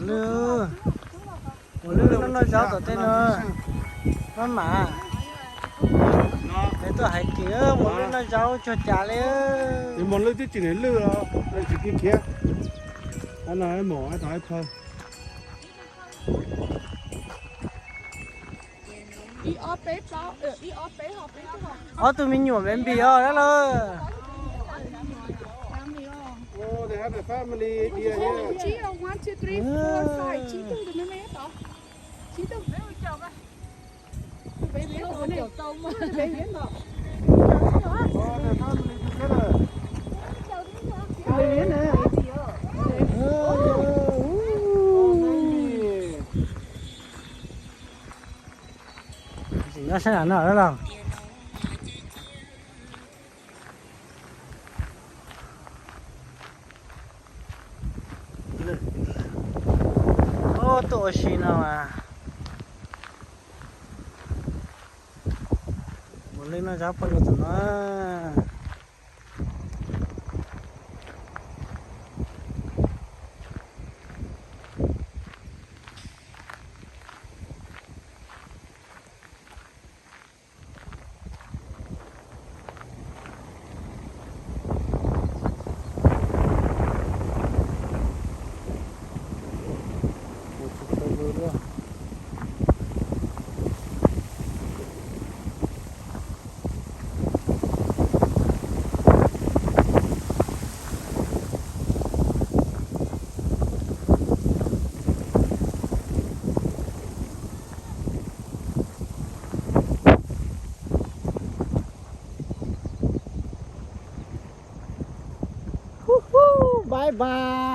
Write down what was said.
Lwj, mus lwj noj zaub tom tej no. Maj mam, es tuaj hais tias mus lwj noj zaub tsuag cas li. Mus lwj twb tsis niam lwj os, tsis khiav khiav. Mus tod phaw. Ob tug me nyuam me npis os dab laug. Tsis nyob sab nram no lawm los. Ub, tuaj ua si no mas. Mus lwj noj zaub poj niam tom no. Bye bye.